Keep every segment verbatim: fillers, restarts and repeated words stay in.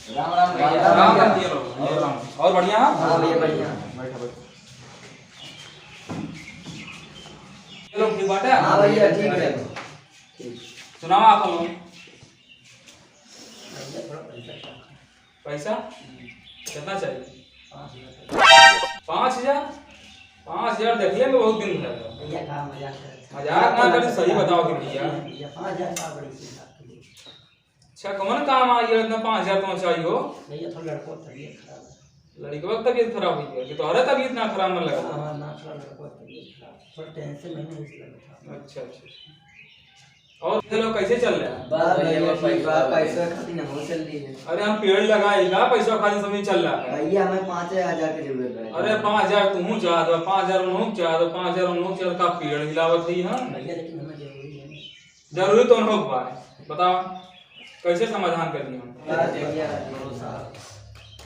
राम राम भैया। राम राम भैया लोग। और बढ़िया है? हाँ भैया, बढ़िया। बैठो, बैठो। ये लोग ठीक बाटे? हाँ भैया, ठीक है। ठीक। सुनाओ आप लोग। भैया, थोड़ा पैसा चाहिए। पैसा? कितना चाहिए? पाँच हजार। पाँच हजार? पाँच हजार देखले में बहुत दिन भर गया। भैया, का मजाक करत है? मजाक ना करी, सही बताओ कि भैया। भैया, पाँच हजार का बड़ी सी बात है। अच्छा, कौन काम आई है इतना पाँच हजार तो चाहिए हो? भैया, थोड़ा लड़को तबीयत खराब है। लड़कवा की तबीयत खराब हुई है कि तोहरा तबीयत ना खराब मन लगा? हाँ, हाँ, ना, थोड़ा लड़को तबीयत खराब, थोड़ा टेंशन में नहीं, इसलिए बैठा। अच्छा, अच्छा, अच्छा। और ये लोग कैसे चल रहा है? बस भैया, बस ठीक बा, पैसा खातिर हम चल रही है। अरे, हम पेड़ लगाए का पैसा खातिर समय चल रहा है। भैया, हमें पाँच हजार की जरूरत है। अरे, पाँच हजार तुहूँ चाहत बा, पाँच हजार उनहूँ चाहत बा, पाँच हजार उनहूँ चाहत, का पेड़ हिलावत है हम? भैया, लेकिन हमें जरूरी है। जरूरी तो उनहूँ बा, बताओ कैसे समाधान कर दिया हम? बस भैया, भरोसा।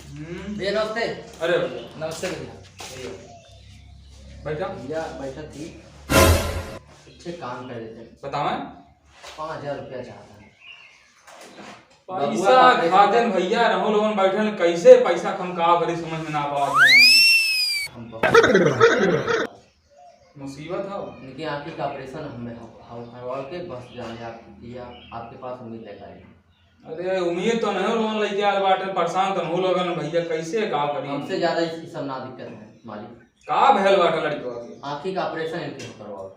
हम्म। भैया, नमस्ते। अरे भैया। नमस्ते भैया। भैया। बैठा। भैया, बैठा थी। अच्छे काम कर देते। बतावें? पाँच हजार रुपया चाहता है। पैसा बबुआ का ऑपरेशन खातिर कर- भैया, रहो लोगन बैठल, कैसे पैसा कम का करी, समझ में ना आवत है। हम बहुत मुसीबत हो। इनकी आँखी का ऑपरेशन हमें हो, हो करवा के बस जाने आप, या आपके पास उम्मीद लेकर आए। अरे, उम्मीद तो नहीं, लोगन लेके आल बाटे, परेशान तो हो लोगन भैया, कैसे का करी? हमसे ज्यादा इस, इस सब ना दिक्कत है मालिक। का भयल बाटे लड़कवा के? आँखी का ऑपरेशन इनके हो करवाओ।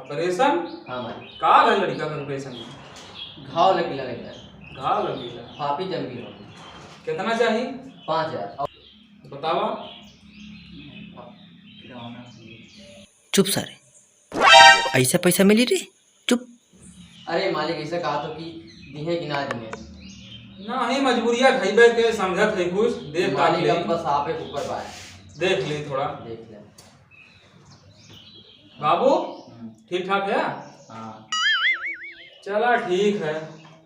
ऑपरेशन? हाँ मालिक। का भयल लड़का के ऑपरेशन में? घाव लग गया एकदम। घाव लग गया? फाफी जम गई होगी। कितना चाहिए? पाँच हजार। बतावा। चुप सारे, ऐसा पैसा मिली रे? चुप। अरे मालिक, ऐसा कहा तो कि दिहे कि ना दिहे। ना, ही मजबूरिया खइबे के, समझत है कुछ, देख मालिक, ले। अब बस आप एक ऊपर पाए। देख ले थोड़ा। देख ले। बाबू, हम्म। ठीक ठाक है? हाँ। चला ठीक है,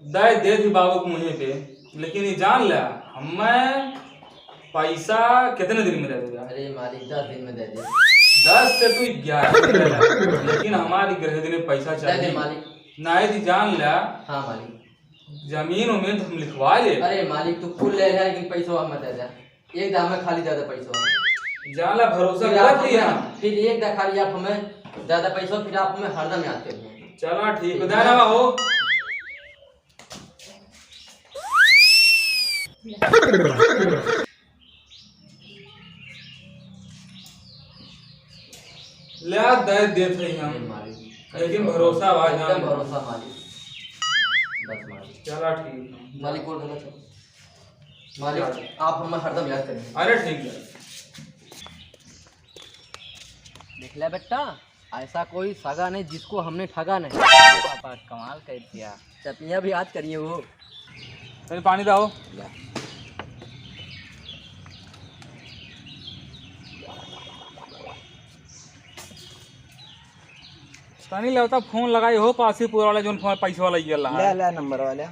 दे, दे दी बाबू के मुँहे पे, लेकिन ये जान ला, हमें पैसा कितने दिन में दे देगा? अरे मालिक, दस दिन में दे दे। दस से तू ग्यारह में दे दे, लेकिन हमारी गृह दिन में पैसा दे दे चाहिए। मालिक। नहीं दी जान ला। हाँ मालिक। जमीन उमीन तो हम लिखवा ले। अरे मालिक, तू कुल ले ले, लेकिन पैसा हमें दे दे। एक दाम में खाली ज्यादा पैसा। जान ला भरोसा फिर आप गलत ही है। हमें, फिर एक दा खाली आप हमें ज्यादा पैसा, फिर आप हमें हरदम याद करिए। चला ठीक, ठीक बता है। रहा हो। ले आ, दे देत है हम। अरे मालिक। लेकिन भरोसा बा, एकदम जान। भरोसा मालिक। बस मालिक। चला ठीक है। मालिक, और बोला था। मालिक, आप हमें हरदम याद करेंगे। अरे ठीक है। देख ले बेटा, ऐसा कोई सगा नहीं जिसको हमने ठगा नहीं। पापा कमाल कर दिया। चटनिया भी याद करिए वो। तनी पानी दाओ। तनी लेवता फोन लगाई हो, पासीपुर वाला जोन फोन पैसा वाला ये ला। ले, ले नंबर वाला।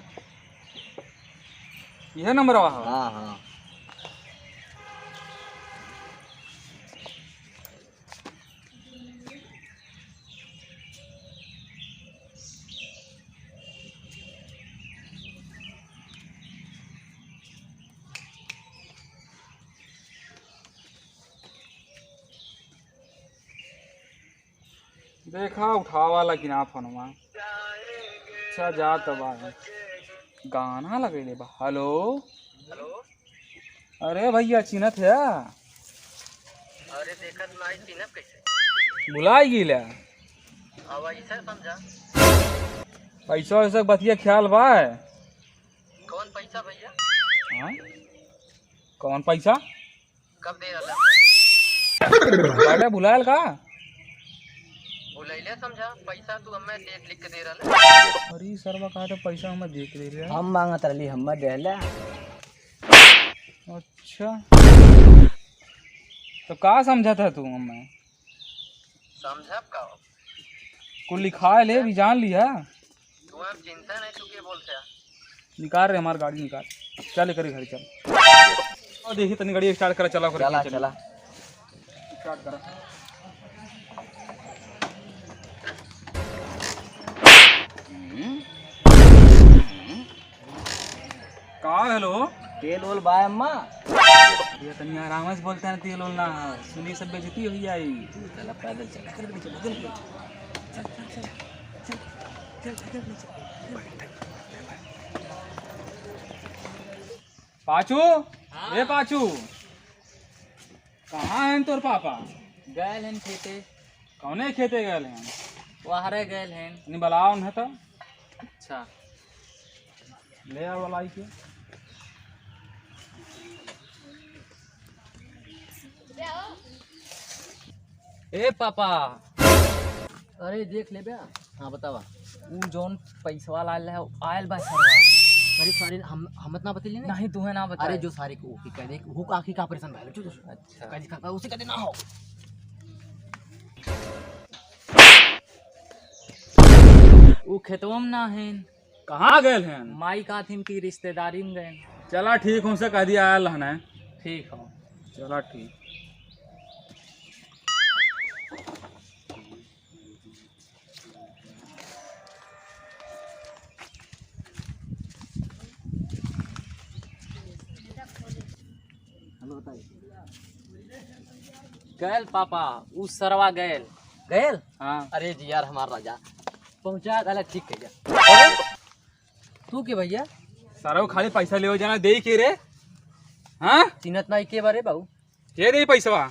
यह नंबर वाला? हाँ, हाँ। देखा, उठावा ला कि ना फोनवा। अच्छा, जा तब आ। गाना लगैले बा। हेलो। हेलो। अरे भैया, चिन्हत है? अरे, देखत नाही, चिन्हब कैसे? भुलाई गईला। अब ऐसा समझा। पैसा वैसा के बतिया ख्याल बा? कौन पैसा भैया? हाँ? कौन पैसा? कब दे रहा था? अरे भुलायल का? भुलैले समझा, पैसा तू हमें डेट लिख के दे रहा। अरे सरवा कहा तो पैसा हमें देख ले रहे। हम मांगत रहली, हमें देहला। अच्छा, तो का समझत है तू हमें? समझब का हो? कुल लिखायल है, भी जान लिया। तू अब चिंता नहीं, तू के बोलते हैं? निकाल रे हमार गाड़ी निकाल, चल एकरे घर चल। और देखी तनी गाड़ी स्टार्ट करा, चला ओकरे चला, घर चला। स्टार्ट करा। का हेलो? तेल ओल बा अम्मा? ये तनी आराम से बोलते हैं, तेल ओल ना है। सुनी सब बेइज्जती हो जाई। चला पैदल चला। चल, चल, चल, चल। पाचू, हाँ। ए पाचू, कहाँ हैं तोर पापा? गए हैं खेते। कौने खेते गए हैं? वहरे गए हैं। नहीं, बुलाओ उन्हें तो। अच्छा। ले आओ बुलाई के। ए पापा। अरे देख ले बे। हाँ बतावा। ऊ जौन पैसवा लायल है, आयल बा सरवा। अरे सारे हम, हम ना बतैली ना। नहीं, तुहे ना बताए। अरे जो सारे को ओके कह दे, हु का आखी का ऑपरेशन भइल। जो, जो, जो। अच्छा। कह दे, कह दे, उसे कह दे ना हो। ऊ खेतवा में ना है। कहाँ गए हैं? माई का थिन की रिश्तेदारी में गए। चला ठीक, उनसे कह दिया आयल है ना। ठीक हो। चला ठीक। गैल पापा, उ सरवा गैल। गैल? हाँ। अरे जी यार, हमार राजा पहुँचा गला, ठीक है जा। अरे, तू के भैया? सरवा खाली पैसा लेवे जाना, दे के रे। हाँ? चिन्हत नहीं के बारे बाबू। के दे पैसवा?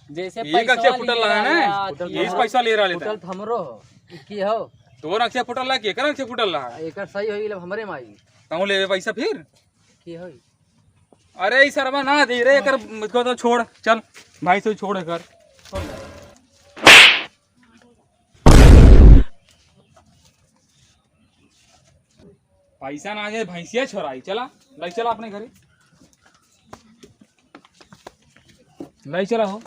जैसे ये पैसवा कच्चे फुटल लिए रहा है ना? रहा, फुटल यही से पैसा ले रहा लेता। फुटल तो हमरो हो। ई की हो? तोर अँखिया फुटल रहा, केकर अँखिया फुटल रहा? एकर सही होई गेल, हमरे माई। कहूँ लेवे पैसा फिर? की होई? अरे, ई सरवा ना दे रे, एकर, इसको तो छोड़, चल, भाई से छोड़ एकर। पैसा ना दे, भैंसिया छोड़ाई, चला, ले चला अपने घरे, ले चला हो,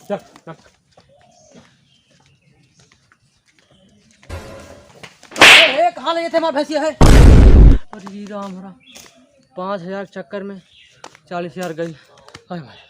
चल, चल। ए, ए, कहाँ ले थे हमार भैंसिया है? अरे राम राम, पाँच हजार चक्कर में चालीस हजार गई। हाय भाई।